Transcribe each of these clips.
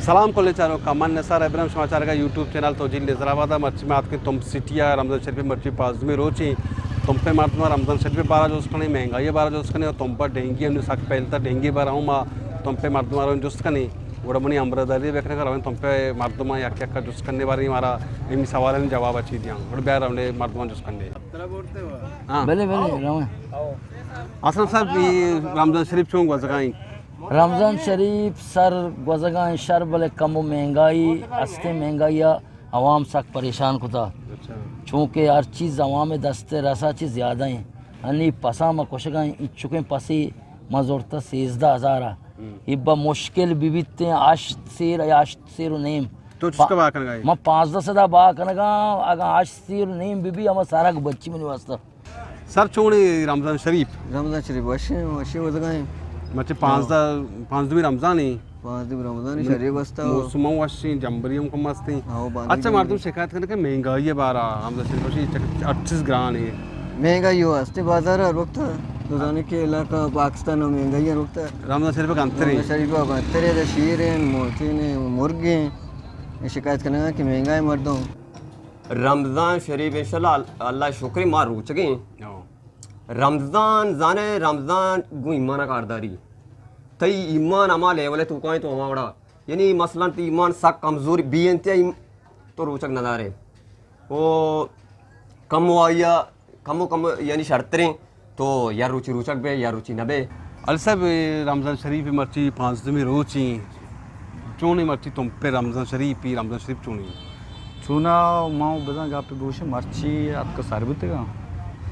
سلام کلیں چاروکاں، من نثار ابراہیم، شما چارگا یوٹیوب چینل توجیل نظر آباد ءَ۔ مرچی ما اتکیں تمپ سٹی ءَ، رمضان شریف ءِ مرچی پانزدمی روچ ایں۔ تمپ ءَ مردماں رمضان شریف ءِ بارہ ءَ جست کنیں، مہنگائی ءِ بارہ ءَ جست کنیں، اور تمپ ءَ ڈینگی انوں سک پھیلتا، ڈینگی ءِ بارہ ءَ ہم ما تمپ ءِ مردماں را جست کنیں۔ گڑا منی ہمراہداری بکنیں، گڑا رویں تمپ ءِ مردماں یک یک ءَ جست کنیں، باریں مارا ہمے سوالانی جواب چی دیاں۔ گڑا بیا رویں مردماں جست کنیں۔ ہاں۔ بلے، بلے، رویں۔ اسلم صاحب، اے رمضان شریف چون گوزگا ایں؟ رمضان شریف سر گوزگا ایں شر، بلے کمو مہنگائی استیں، مہنگائی ءَ عوام سک پریشان کتا۔ اچھا۔ چونکہ ہر چیز عوام ءِ دست ءَ رسا چی زیادہ ایں۔ انی پساں ما کشگا ایں، انچکیں پسے ما زرتا سیزدہ ہزار ءَ۔ ہم۔ ابا مشکل بہ بیت ایں ہشت سیر یا ہشت سیر و نیم۔ تو چشکا بہا کنگا ئے؟ ما پانزدہ سد ءَ بہا کنگا، اگاں ہشت سیر و نیم بہ بی، ہما سرگ بچی منی واسطہ۔ سر، چون ایں رمضان شریف؟ رمضان شریف وش ایں، وشیں گوزگا ایں۔ مرچی پانزدہ، پانزدمی رمضان ایں۔ پانزدمی رمضان ایں، شری گوستا۔ موسم ہم وش ایں، جمبری ہم کم است ایں۔ ہاں، باندی اچھا، جمبری۔ مردم شکایت کنن کہ مہنگائی ءِ بارہ ءَ، رمضان شریف وشی چک-، ہر چیز گران ایں۔ مہنگائی ہو است، بازار ءَ روکتا۔ تو زانے کہ علاقہ پاکستان ءَ مہنگائی ءَ روکتا۔ رمضان شریف ءَ گنتر ایں۔ رمضان شریف ءَ گنتر ایں، شیر ایں، موتین ایں، مرگ ایں۔ شکایت کنگا کہ مہنگا ایں مردم۔ رمضان شریف انشاءاللہ ال-، اللہ شکر ایں ما روچگیں۔ ہاں۔ رمضان زانے، رمضان گوں ایمان ءَ کارداری۔ تئی ایمان ہما لیول ءِ توکا ایں تو ہما وڑا، یعنی مثلاً تئی ایمان سک کمزور بی انت یا ایم-، تو روچگ نہ دارے۔ او کم و آئی ءَ کم و کم یعنی شرتریں تو یا روچی روچگ بے یا روچی نہ بے۔ علی صاحب، رمضان شریف مرچی پانزدمی روچ ایں، چون ایں مرچی تمپ ءِ رمضان شریف ایں، رمضان شریف چون ایں؟ چونا ما بزاں گپ بوشیں، مرچی اتک سر بوتگاں۔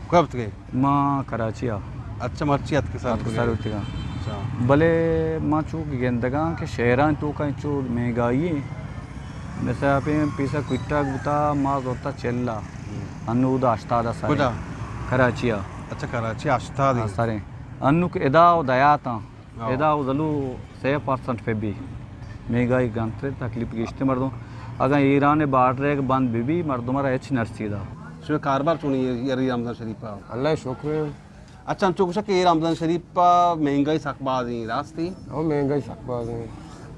کجا بوتگے؟ ما کراچی ءَ۔ اچھا، مرچی اتک سر اتک بوتگے۔ سر بوتگاں۔ اچھا۔ بلے ما چو گندگاں کہ شہراں توکا انچو مہنگائی ایں۔ مثال پہ پیسہ کوئٹہ بوتا، ما زرتا چل ءَ۔ ہم۔ انو دا ہشتاد ءَ سر ایں۔ کجا؟ کراچی ءَ۔ اچھا، کراچی ءَ ہشتاد ایں۔ ہاں، سر ایں۔ انو کہ ادا و دیاتاں۔ ہاں۔ ادا و زلو سے پرسنٹ پہ بی۔ مہنگائی گنتر، تکلیف گیشتر مردم۔ اگاں ایران بارڈر ءَ بند بہ بی، مردم را ہچ نرسی دا۔ شما کاروبار چونی ایں رمضان شریف ءَ؟ اللہ شکر ایں۔ اچھا، انچو گوشا کہ اے رمضان شریف ءَ مہنگائی سک باز ایں، راست ایں؟ او، مہنگائی سک باز ایں۔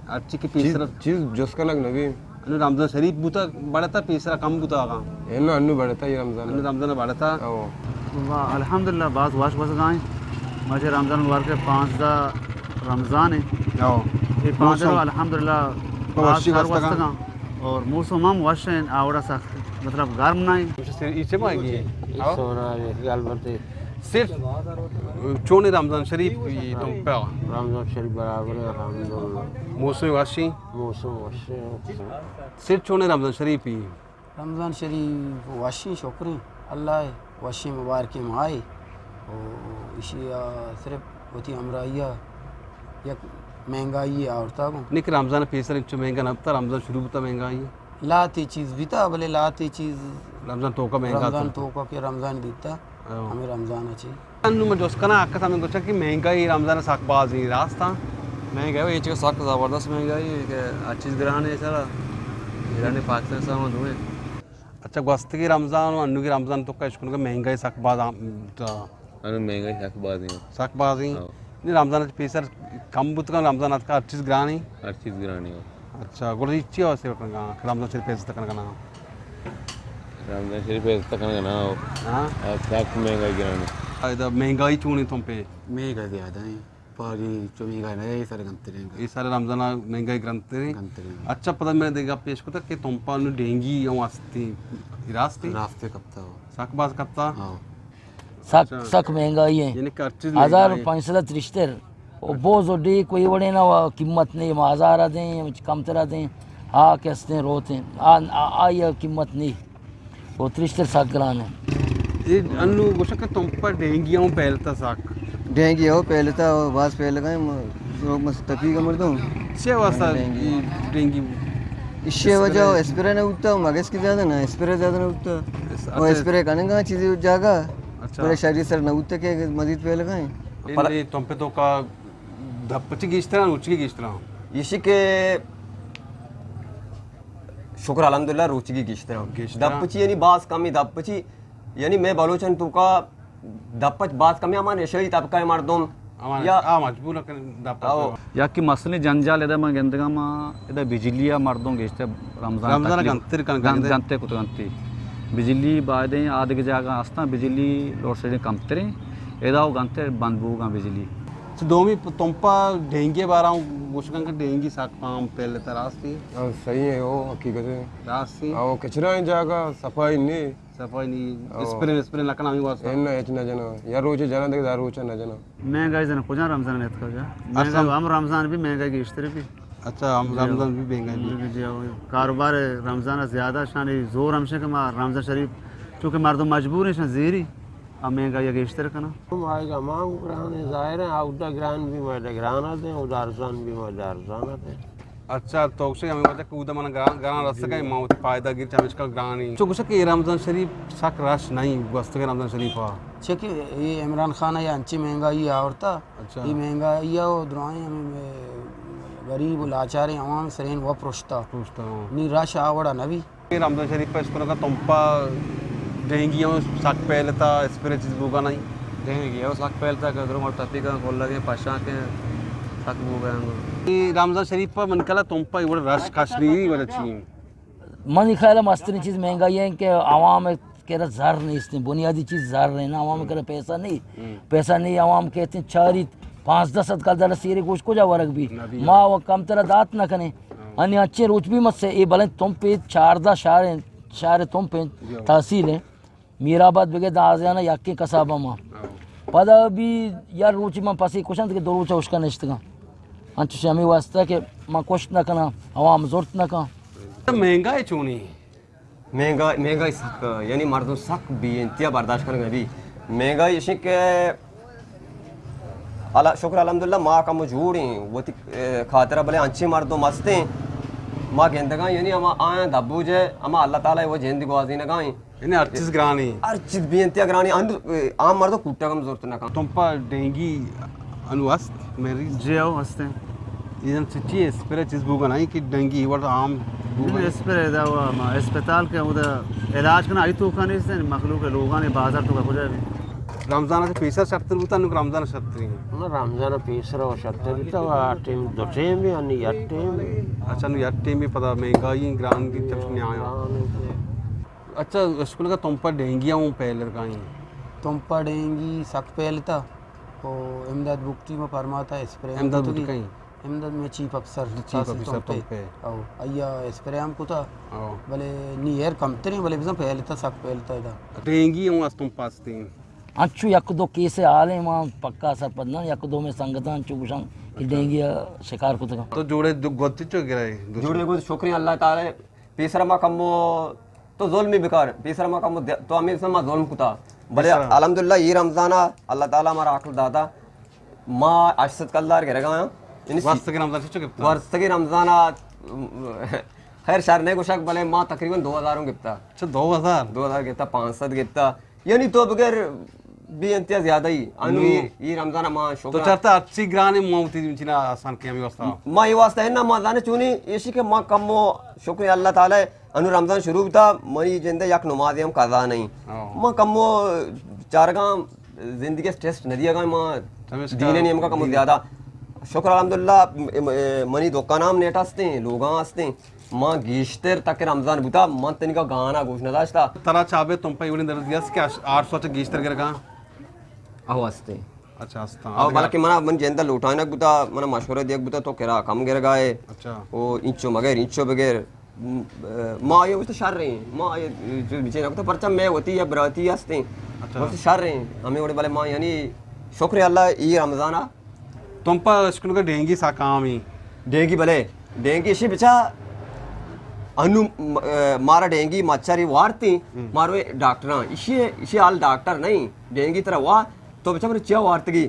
ہرچی کہ چیز، پیسر چیز جست کنگ نہ بی۔ انو رمضان شریف بوتا بڑتا، پیسرا کم بوتا آگا؟ انو، انو بڑتا اے رمضان۔ انو رمضان بڑتا؟ او۔ واہ، الحمدللہ باز وش گوزگا ایں۔ ماشاء رمضان مبارک ایں، پانزدہ رمضان ایں۔ او۔ اے پانزدہ موسم؟ الحمدللہ تو باز وشی سر گوزگا؟ گوزگا اور موسم ہم وش ایں، آوڑا سخت مطلب گرم نہ ایں۔ اچھا، سر، ایچے ماں گی؟ ہاں؟ سونا ہے، گل بنتے۔ سر، چون ایں رمضان شریف تمپ ءَ؟ رمضان شریف برابر ایں، الحمدللہ۔ موسم وشی؟ موسم وشی۔ سر، چون ایں رمضان شریف؟ رمضان شریف وشی، شکر ایں اللہ ءَ، وشی مبارکیں ماہ ایں۔ او ایشی ءَ صرف وتی ہمراہی ءَ یک مہنگائی آورتا گوں۔ نی کہ رمضان پیسر انچو مہنگا نہ بوتا، رمضان شروع بوتا مہنگائی۔ لہتے چیز بیتا، بلے لہتے چیز رمضان توکا مہنگا رمضان تو۔ توکا کہ رمضان بیتا، ہاں۔ ہمیں رمضان اچھی۔ انو من جست کناں، آ کس ہمیں گوشا کہ مہنگائی رمضان سک باز ایں، راست ایں؟ مہنگائی ایں، اے چیز سک زبردست مہنگائی ایں کہ ہر چیز گران ایں سر، ایران پاکستان سامان دوئیں۔ اچھا، گوستگی رمضان و انوگی رمضان توکا اشکنگا مہنگائی سک باز ایں، تا انو مہنگائی سک باز ایں۔ سک باز ایں؟ ہاں۔ نی رمضان چہ پیسر کم بوتگاں، رمضان اتکا ہر چیز گران ایں؟ ہر چیز گران ایں۔ اچھا، گڑا اے چی واسطے کنگا کہ رمضان شریف عزت کنگا نا؟ رمضان شریف عزت کنگا نا۔ ہاں؟ آ سک مہنگائی گران ایں۔ ادا مہنگائی چون ایں تمپ ءَ؟ مہنگائی زیادہ ایں۔ پاری چو مہنگائی نہ ایں، اے سال گنتر ایں۔ اے سال رمضان مہنگائی گرنتر ایں۔ گنتر ایں۔ اچھا، پدا میں دگہ پیش کتا کہ تمپ ءَ نو ڈینگی ہوں ہستی، راست ایں؟ راست ایں، کپتا ہو۔ سک باز کپتا؟ ہاں۔ سک، اچھا۔ سک مہنگائی ایں۔ یعنی کہ ہر چیز مہنگا ایں۔ ہزار پنچ سد ترشتر۔ او بوز و ڈیک و اے وڑیں نا قیمت نی، ما ہزار ءَ دیں، کمتر ءَ دیں، آ کہ استیں روتیں، آ، آ، آئی ءَ قیمت نی۔ او ترشتر سک گران ایں۔ اے انو گوشاں کہ تمپ ءَ ڈینگی ہوں پھیلتا سک۔ ڈینگی ہو پھیلتا، باز پھیلگا ایں، لوگ مس تپی کا مردم۔ چے واسطہ ڈینگی۔ اے ڈینگی؟ ایشی وجہ اسپرے؟ اسپرے نہ ہوتا، مگس کی زیادہ نہ، اسپرے زیادہ نہ ہوتا۔ اس-، او اچھا۔ اسپرے کنگا چیزی جاگہ۔ اچھا۔ بلے شری سر نہ ہوتا کہ مزید پھیلگا ایں۔ اے پر نہیں، تمپ ءِ توکا دپ چی گیشتر ایں، روچگی گیشتر ایں؟ ایشی کہ شکر الحمدللہ روچگی گیشتر ایں۔ گیشتر ایں۔ دپ چی یعنی باز کمی دپ چی، یعنی میں بلوچن توکا دپ چ باز کمی، ہما نشئی طبقہ مردم، ہما، یا آ مجبور کن دپ او۔ یا کہ مسئلہ جنجال ادا من گندگا، ما ادا بجلی ءَ مردم گیشتر رمضان رمضان تکلیف گنتر کن گن-، گندے۔ گنتے کت گنتی۔ بجلی بایدیں آدگہ جاگہ ہستاں، بجلی لوڈ شیڈنگ کمتریں، ادا و گنتر بند بوگاں بجلی۔ چہ دومی پ-، تمپا ڈینگی بارا گوشگاں کہ ڈینگی سک پام پہلے تا راستی۔ ہاں، صحیح ہے، وہ حقیقت ہے۔ راستی۔ ہاں، وہ کچرا ہیں جاگہ، صفائی نہیں۔ صفائی نی، او۔ اسپرے، اسپرے نہ کناں ہمے واسطہ؟ اناں ہچ نہ جناں۔ یا روچے جناں دگہ دہ روچا نہ جناں۔ مہنگائی زن کجا رمضان نیتکا جا؟ مہنگائی ہم رمضان بھی مہنگائی گیشتر بھی۔ اچھا، ہم جی، رمضان بھی مہنگائی بھی۔ جی، جی، کاروبار رمضان زیادہ شانی زور ہمشہ کہ ما رمضان شریف چونکہ مردم مجبور ہیں شان زیری، اب مہنگائی گیشتر کناں۔ ہم آئے گا، ما گران ہے، ظاہر ہے، اودا گران بھی ما گران آتے ہیں، اودا ارزان بھی ما ارزان آتے ہیں۔ اچھا، تو گوشے ہمے وجہ کہ اودا من گران، گران رستگا، جی۔ ما وتی فائدہ گیر چمیشکا گرانی۔ چو گوشے کہ اے رمضان شریف سک رش نہیں، گوستگیں رمضان شریف ءَ۔ چہ کہ اے عمران خان ءَ انچیں مہنگائی آورتا، اچھا۔ اے مہنگائی ءَ و درائیں ہمیں غریب و لاچاریں عوام سرین و پرشتا۔ پرشتا، ہاں۔ نی رش آ وڑا نبی۔ اے رمضان شریف ءَ اشکنگا تمپا ڈینگی ہم سک پھیلتا، اسپرے چیز بوگا نہیں۔ ڈینگی ہم سک پھیلتا کہ درو مر تپی کن کلگیں پشاں کہ سک بوگا انگو۔ اے رمضان شریف ءَ من کلا تمپا ایوڑ رش کش نہیں وجہ چی؟ منی خیال ءَ مسترین چیز مہنگائی ہے کہ عوام کرا زر نیست، بنیادی چیز زر ہے نا، عوام کرا پیسہ نہیں۔ ہم۔ پیسہ نہیں، عوام کہتے ہیں چاری پانزدہ صد کلدار سیرے گوش کجا ورگ بھی۔ نبی۔ ما و کم ترا دات نہ کنے۔ ہاں۔ انی اچھے روچ بھی مت سے، اے بلے تمپ چاردہ شہر ہیں، شہر تمپ ہیں، جی۔ تحصیل ہیں۔ میر آباد بگے دازیانا یکیں کساب ما۔ ہاں۔ پدا بھی یار روچی من پسی کشنت کہ دو روچ اشکا نشتگاں۔ انچوش ہمیں واسطہ کہ من کشت نہ کناں، عوام زرت نہ کن۔ مہنگائی چونی؟ مہنگائی، مہنگائی سک، یعنی مردم سک بے انتہا برداشت کنگ نبی۔ مہنگائی اشی کہ اللہ شکر الحمدللہ ما کم جوڑ ہیں، وتی، اے، خاطرہ بلے انچیں مردم ہستیں، ما گندگاں یعنی ہما آیاں دبوجے، ہما اللہ تعالی وہ جند گوازینگا ہیں۔ یعنی ہر چیز گرانی۔ ہر چیز بے انتہا گرانی، اند، اے، عام مردم کوٹا کم زورت نہ کن۔ تمپا ڈینگی انو است مریض؟ جی ہو، ہستیں۔ یہ چچی اسپرے چیز بوگا نہیں کہ ڈینگی ورد عام بوگا نہیں، نہیں۔ اسپرے دا ہوا، ما اسپتال کے ادا علاج کنا آئی تو کا نہیں سے، مخلوق لوگاں نے بازار تو کا کجا بھی۔ رمضان سے پیسر شرطر بوتا، نو رمضان شرطر ہیں۔ نہ، رمضان پیسر و شرطر بوتا، و ٹیم دو ٹیم بھی، انی یک ٹیم بھی۔ اچھا، نو یک ٹیم بھی پدا مہنگائی گران کی طرف نہیں آیا۔ گران کی۔ اچھا، اسکول کا تمپا ڈینگی ہوں پہلے کا ہی؟ تمپا ڈینگی سک پہلتا، او امداد بگٹی ما پرماتا اسپرے ہم امداد کتگی۔ بگٹی کہیں؟ امداد میں چیف افسر، چیف تحصیل افسر تمپے۔ تمپے۔ او، ایا اسپرے ہم کتا۔ او۔ بلے نی ایر کمتریں، بلے بزن پہلتا، سک پہلتا ادا۔ ڈینگی ہوں از تمپا استیں۔ انچو یک دو کیس حال ہیں، ما پکا سرپد نہ، یک دو میں سنگتاں انچو گشاں کہ اچھا۔ ڈینگی شکار کتگا۔ تو جوڑے دو گوتی چو گرائے؟ جوڑے گوتی شکریں اللہ تعالی۔ پیسر ما کمو تو ظلم ہی بکار، پیسر ما کمو دے-، تو ہمیں سما ظلم کتا۔ بلے پیسر۔ الحمدللہ، یہ رمضان آ اللہ تعالی ہمارا عقل داتا۔ ما ہشت صد کلدار گرگا ہاں۔ یعنی سی-، ورستگی رمضان چچو گپتا؟ ورستگی رمضان آ، خیر شر نہیں گوشک، بلے ما تقریباً دو ہزار ہوں گپتا۔ اچھا، دو ہزار؟ دو ہزار گپتا، پانچ صد گپتا۔ یعنی تو بغیر بے انتہا زیادہ ہی۔ انو نو۔ یہ، یہ رمضان ما شکر تو ہے۔ چرتا اچھی گران موتی چنا آسان کے ہمیں واسطہ۔ ما یہ واسطہ ہے نا، ما زانے چونی، ایشی کہ ما کمو شکر اللہ تعالی، انو رمضان شروع بتا، منی جندے یک نمازی ہم قضا نہیں۔ ہاں۔ ما کمو چارگاں زندگی اسٹریس نہ دیا گا، ما ہمیشہ دین نیم کا کمو دین۔ زیادہ۔ شکر الحمدللہ، م-، م-، منی دکان ہم نیٹ ہستیں، لوگاں ہستیں۔ ما گیشتر تک رمضان بوتا، من تنیگا گانا گوش نداشتا۔ ترا چابے تمپا ایوڑیں درد دیاس کہ آش-، آٹھ سو چا گیشتر گرگا؟ او ہستیں۔ اچھا، ہستاں۔ او بلکہ منا من جندا لوٹائنگ بوتا، منا مشورہ دیگ بوتا تو کرا کم گرگا ہے۔ اچھا۔ او انچو مگر، انچو بگر۔ م-، ما یہ وقت شر رہے ہیں، ما یہ جو بچے نہ کتا، پرچہ میں وتی یا براتی ہستیں۔ اچھا۔ وقت شر رہے ہیں، ہمیں وڑے بلے ما یعنی شکر اللہ ای رمضان آ تمپا اشکنگا ڈینگی ساکامی۔ ڈینگی بلے، ڈینگی اشی بچا انو م-، ا، مارا ڈینگی مچاری وارتی، ہم۔ مارو ڈاکٹراں۔ اشی، اشی حال ڈاکٹر نہیں، ڈینگی ترا وار، تو بچا مارو چیا وارتگی؟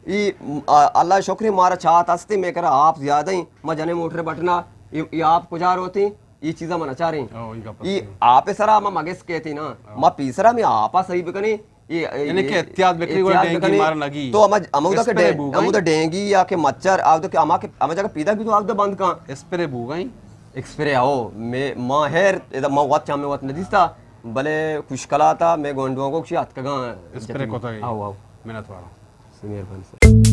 ای، م-، ا، اللہ شکر مارا چات ہستی، میں کرا آپ زیادہ ہیں، ما جنے موٹر بٹنا، ای، ای آپ کجا روتی؟ ای چیزا من اچاریں۔ او، ای گپ ای ہستی۔ آپ سرا ما مگس کہتی نا، او۔ ما پیسرا میں آپا صحیح بکنی، اے، اے، یعنی کہ اے، احتیاط بکنی، گڑا احتیاط ڈینگی بکنی۔ مارا لگی۔ تو ہما، ہمودا کہ اسپرے ڈے-، بوگا ہمودا ڈینگی یا کہ مچھر، آودا کہ ہما کہ، ہما جگہ پیدا بھی تو آودا بند کن۔ اسپرے بوگا ہی؟ اسپرے آو، میں، ما ہیر، ادا ما وقت چاہے وقت ندیستا، بلے خوشکلاتا، میں گونڈواں کو کشی اتکگاں۔ اسپرے کوتا گئی۔ آو، آو۔ منت وارا۔ مہربانی سر۔